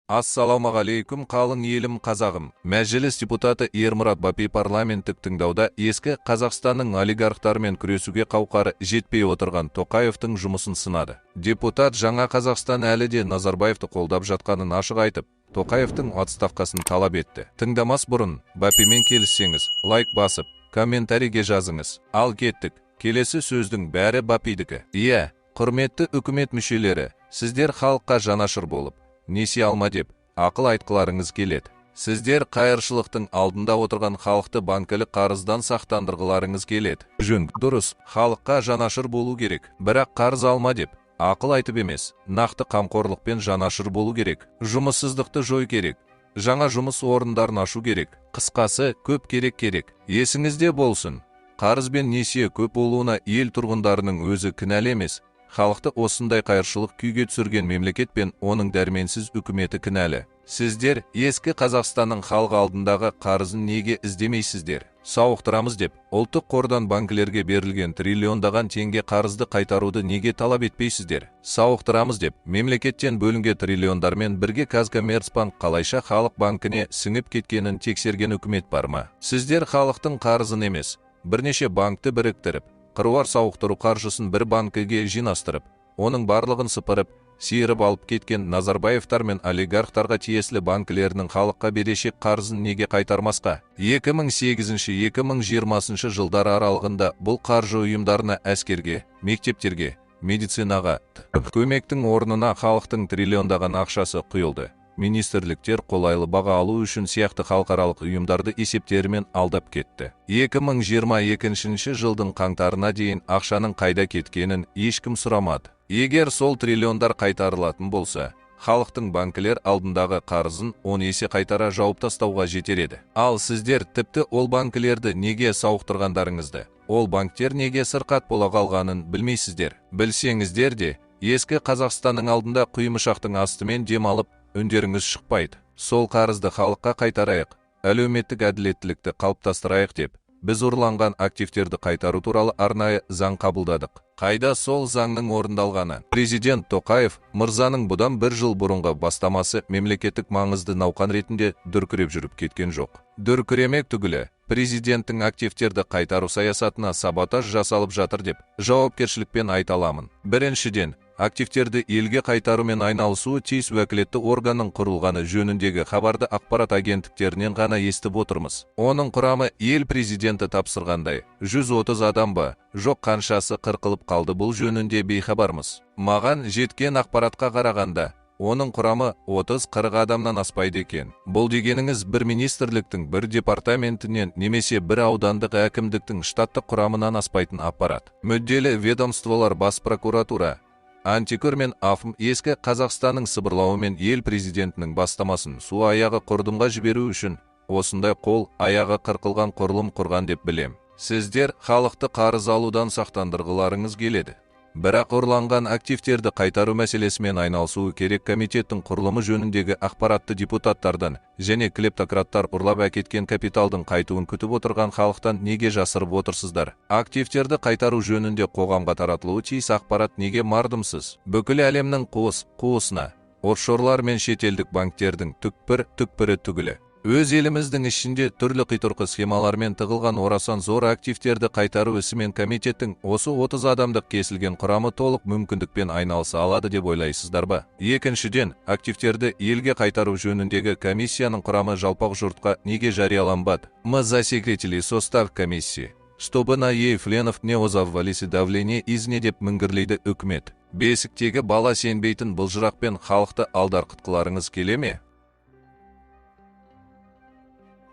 Ассалаумағалейкум, қалың елім, қазағым! Мәжіліс депутаты Ермұрат Бапи парламенттік тыңдауда ескі Қазақстанның олигархтарымен күресуге қауқары жетпей отырған Тоқаевтың жұмысын сынады. Депутат Жаңа Қазақстан әлі де Назарбаевты қолдап жатқанын ашық айтып, Тоқаевтың отставкасын талап етті. Тыңдамас бұрын Бапимен келіссеңіз, лайк басып, комментарийге жазыңыз. Ал кеттік. Келесі сөздің бәрі Бапидікі. Иә, құрметті үкімет мүшелері, сіздер халыққа жанашыр болып, несие алма деп ақыл айтқыларыңыз келеді. Сіздер қайыршылықтың алдында отырған халықты банкілік қарыздан сақтандырғыларыңыз келеді. Жөн, дұрыс, халыққа жанашыр болу керек. Бірақ қарыз алма деп ақыл айтып емес, нақты қамқорлықпен жанашыр болу керек. Жұмыссыздықты жою керек. Жаңа жұмыс орындарын ашу керек. Қысқасы, көп керек керек. Есіңізде болсын. Қарыз бен несие көп болуына ел тұрғындарының өзі кінәлі емес. Халықты осындай қайыршылық күйге түсірген мемлекет пен оның дәрменсіз үкіметі кінәлі. Сіздер ескі Қазақстанның халық алдындағы қарызын неге іздемейсіздер? Сауықтырамыз деп, ұлттық қордан банкілерге берілген триллиондаған теңге қарызды қайтаруды неге талап етпейсіздер? Сауықтырамыз деп, мемлекеттен бөлінген триллиондармен бірге Казкоммерцбанк қалайша халық банкіне сіңіп кеткенін тексерген үкімет бар ма? Сіздер халықтың қарызын емес, бірнеше банкті біріктіріп, қыруар сауықтыру қаржысын бір банкіге жинастырып, оның барлығын сыпырып, сиырып алып кеткен Назарбаевтар мен олигархтарға тиесілі банкілерінің халыққа берешек қарызын неге қайтармасқа? 2008-2020 жылдар аралығында бұл қаржы ұйымдарына әскерге, мектептерге, медицинаға көмектің орнына халықтың триллиондаған ақшасы құйылды. Министрліктер қолайлы баға алу үшін сияқты халықаралық ұйымдарды есептерімен алдап кетті. 2022 жылдың қаңтарына дейін ақшаның қайда кеткенін ешкім сұрамады. Егер сол триллиондар қайтарылатын болса, халықтың банкілер алдындағы қарызын 10 есе қайтара жауып тастауға жетер еді. Ал сіздер тіпті ол банкілерді неге сауықтырғандарыңызды, ол банктер неге сырқат бола қалғанын білмейсіздер. Білсеңіздер де, ескі Қазақстанның алдында құймышақтың астымен демалып, үндеріңіз шықпайды. Сол қарызды халыққа қайтарайық, әлеуметтік әділеттілікті қалыптастырайық деп, біз ұрланған активтерді қайтару туралы арнайы заң қабылдадық. Қайда сол заңның орындалғаны? Президент Тоқаев мырзаның бұдан бір жыл бұрынғы бастамасы мемлекеттік маңызды науқан ретінде дүркіреп жүріп кеткен жоқ. Дүркіремек түгілі, президенттің активтерді қайтару саясатына саботаж жасалып жатыр деп жауапкершілікпен айта аламын. Біріншіден, активтерді елге қайтарумен айналысуы тиіс уәкілетті органның құрылғаны жөніндегі хабарды ақпарат агенттіктерінен ғана естіп отырмыз. Оның құрамы ел президенті тапсырғандай 130 адам ба, жоқ, қаншасы қырқылып қалды, бұл жөнінде бейхабармыз. Маған жеткен ақпаратқа қарағанда, оның құрамы 30-40 адамнан аспайды екен. Бұл дегеніңіз бір министрліктің бір департаментінен немесе бір аудандық әкімдіктің штаттық құрамынан аспайтын аппарат. Мүдделі ведомстволар, бас прокуратура, Антикор мен АФМ ескі Қазақстанның сыбырлауымен ел президентінің бастамасын су аяғы құрдымға жіберу үшін осындай қол аяғы қырқылған құрылым құрған деп білем. Сіздер халықты қарыз алудан сақтандырғыларыңыз келеді. Бірақ ұрланған активтерді қайтару мәселесімен айналысуы керек комитеттің құрылымы жөніндегі ақпаратты депутаттардан және клептократтар ұрлап әкеткен капиталдың қайтуын күтіп отырған халықтан неге жасырып отырсыздар? Активтерді қайтару жөнінде қоғамға таратылуы тиіс ақпарат неге мардымсыз? Бүкіл әлемнің қуыс қуысына офшорлар мен шетелдік банктердің түкпір түкпірі түгілі, өз еліміздің ішінде түрлі қитұрқы схемалармен тығылған орасан зор активтерді қайтару ісімен комитеттің осы 30 адамдық кесілген құрамы толық мүмкіндікпен айналыса алады деп ойлайсыздар ба? Екіншіден, активтерді елге қайтару жөніндегі комиссияның құрамы жалпақ жұртқа неге жарияланбады? Мы засекретили состав комиссии, чтобы на ее членов не оказывалось давление извне, деп міңгірлейді үкімет. Бесіктегі бала сенбейтін былжырақпен халықты алдарқытқыларыңыз келе ме?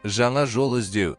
Жаңа жол іздеу.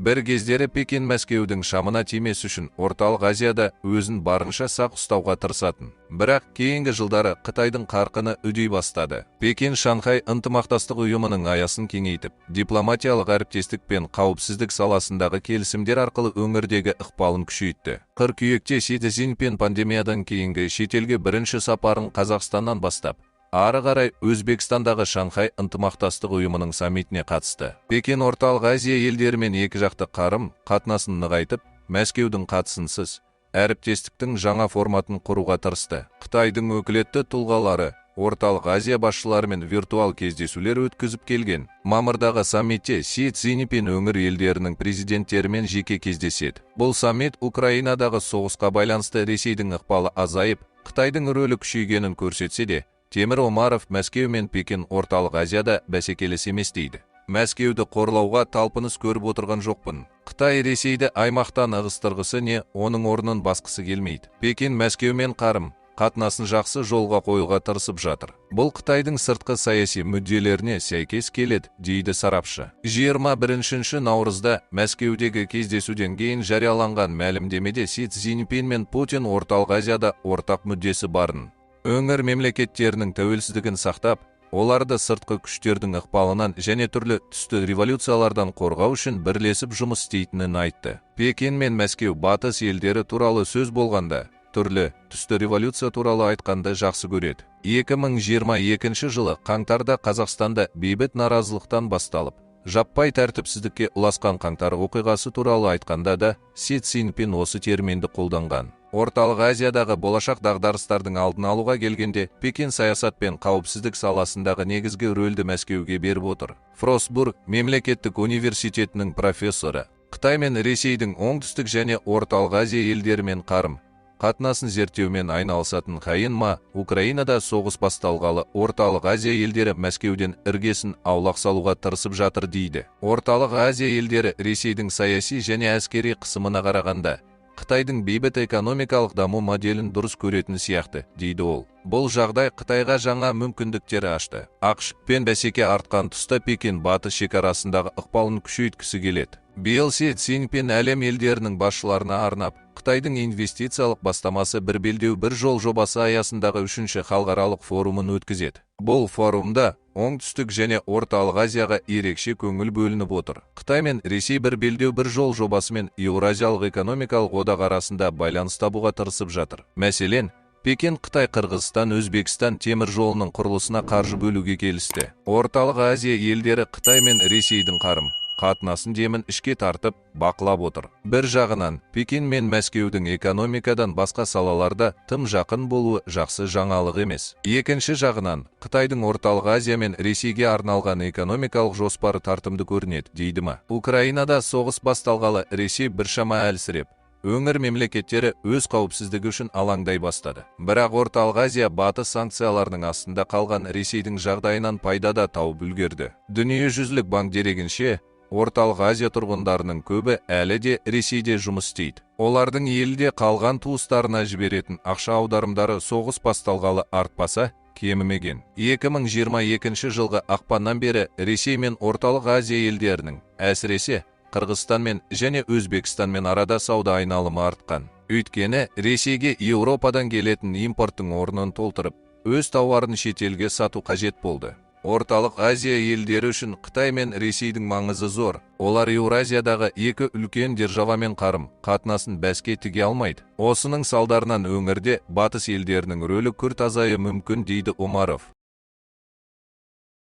Бір кездері Пекин Мәскеудің шамына тимес үшін Орталық Азияда өзін барынша сақ ұстауға тырысатын. Бірақ кейінгі жылдары Қытайдың қарқыны үдей бастады. Пекин Шанхай ынтымақтастық ұйымының аясын кеңейтіп, дипломатиялық әріптестік пен қауіпсіздік саласындағы келісімдер арқылы өңірдегі ықпалын күшейтті. Қыркүйекте Си Цзиньпин пандемиядан кейінгі шетелге бірінші сапарын Қазақстаннан бастап, ары қарай Өзбекстандағы Шанхай ынтымақтастық ұйымының саммитіне қатысты. Пекин Орталық Азия елдерімен екі жақты қарым қатынасын нығайтып, Мәскеудің қатысынсыз әріптестіктің жаңа форматын құруға тырысты. Қытайдың өкілетті тұлғалары Орталық Азия басшыларымен виртуал кездесулер өткізіп келген. Мамырдағы саммитте Си Цзиньпин өңір елдерінің президенттерімен жеке кездеседі. Бұл саммит Украинадағы соғысқа байланысты Ресейдің ықпалы азайып, Қытайдың рөлі күшейгенін көрсетсе де, Темір Омаров Мәскеу мен Пекин Орталық Азияда бәсекелес емес дейді. Мәскеуді қорлауға талпыныс көріп отырған жоқпын. Қытай Ресейді аймақтан ығыстырғысы не оның орнын басқысы келмейді. Пекин Мәскеумен қарым қатынасын жақсы жолға қоюға тырысып жатыр. Бұл Қытайдың сыртқы саяси мүдделеріне сәйкес келеді, дейді сарапшы. 21 наурызда Мәскеудегі кездесуден кейін жарияланған мәлімдемеде Си Цзиньпин мен Путин Орталық Азияда ортақ мүддесі барын, өңір мемлекеттерінің тәуелсіздігін сақтап, оларды сыртқы күштердің ықпалынан және түрлі түсті революциялардан қорғау үшін бірлесіп жұмыс істейтінін айтты. Пекин мен Мәскеу батыс елдері туралы сөз болғанда, түрлі түсті революция туралы айтқанды жақсы көреді. 2022 жылы қаңтарда Қазақстанда бейбіт наразылықтан басталып, жаппай тәртіпсіздікке ұласқан қаңтар оқиғасы туралы айтқанда да Си Цзиньпин осы терминді қолданған. Орталық Азиядағы болашақ дағдарыстардың алдын алуға келгенде Пекин саясат пен қауіпсіздік саласындағы негізгі рөлді Мәскеуге беріп отыр. Фросбург мемлекеттік университетінің профессоры, Қытай мен Ресейдің Оңтүстік және Орталық Азия елдерімен қарым қатынасын зерттеумен айналысатын Хайын Ма Украинада соғыс басталғалы Орталық Азия елдері Мәскеуден іргесін аулақ салуға тырысып жатыр дейді. Орталық Азия елдері Ресейдің саяси және әскери қысымына қарағанда Қытайдың бейбіт экономикалық даму моделін дұрыс көретін сияқты, дейді ол. Бұл жағдай Қытайға жаңа мүмкіндіктер ашты. АҚШ пен бәсеке артқан тұста Пекин батыс шекарасындағы ықпалын күшейткісі келеді. Биыл Си Цзиньпин әлем елдерінің басшыларына арнап, Қытайдың инвестициялық бастамасы «Бір белдеу, бір жол» жобасы аясындағы үшінші халықаралық форумын өткізеді. Бұл форумда Оңтүстік және Орталық Азияға ерекше көңіл бөлініп отыр. Қытай мен Ресей «Бір белдеу, бір жол» жобасы мен Еуразиялық экономикалық одақ арасында байланыс табуға тырысып жатыр. Мәселен, Пекин Қытай, Қырғызстан, Өзбекстан темір жолының құрылысына қаржы бөлуге келісті. Орталық Азия елдері Қытай мен Ресейдің қарым қатынасын демін ішке тартып, бақылап отыр. Бір жағынан, Пекин мен Мәскеудің экономикадан басқа салаларда тым жақын болуы жақсы жаңалық емес. Екінші жағынан, Қытайдың Орталық Азия мен Ресейге арналған экономикалық жоспары тартымды көрінеді, дейді Ма. Украинада соғыс басталғалы Ресей біршама әлсіреп, өңір мемлекеттері өз қауіпсіздігі үшін алаңдай бастады. Бірақ Орталық Азия батыс санкцияларының астында қалған Ресейдің жағдайынан пайда да тауып үлгерді. Дүниежүзілік банк дерегінше, Орталық Азия тұрғындарының көбі әлі де Ресейде жұмыс істейді. Олардың елде қалған туыстарына жіберетін ақша аударымдары соғыс басталғалы артпаса, кемімеген. 2022 жылғы ақпаннан бері Ресей мен Орталық Азия елдерінің, әсіресе Қырғызстанмен және Өзбекстанмен арада сауда айналымы артқан. Өйткені Ресейге Еуропадан келетін импорттың орнын толтырып, өз тауарын шетелге сату қажет болды. Орталық Азия елдері үшін Қытай мен Ресейдің маңызы зор. Олар Еуразиядағы екі үлкен державамен қарым қатынасын бәске тіге алмайды. Осының салдарынан өңірде батыс елдерінің рөлі күрт азаюы мүмкін, дейді Омаров.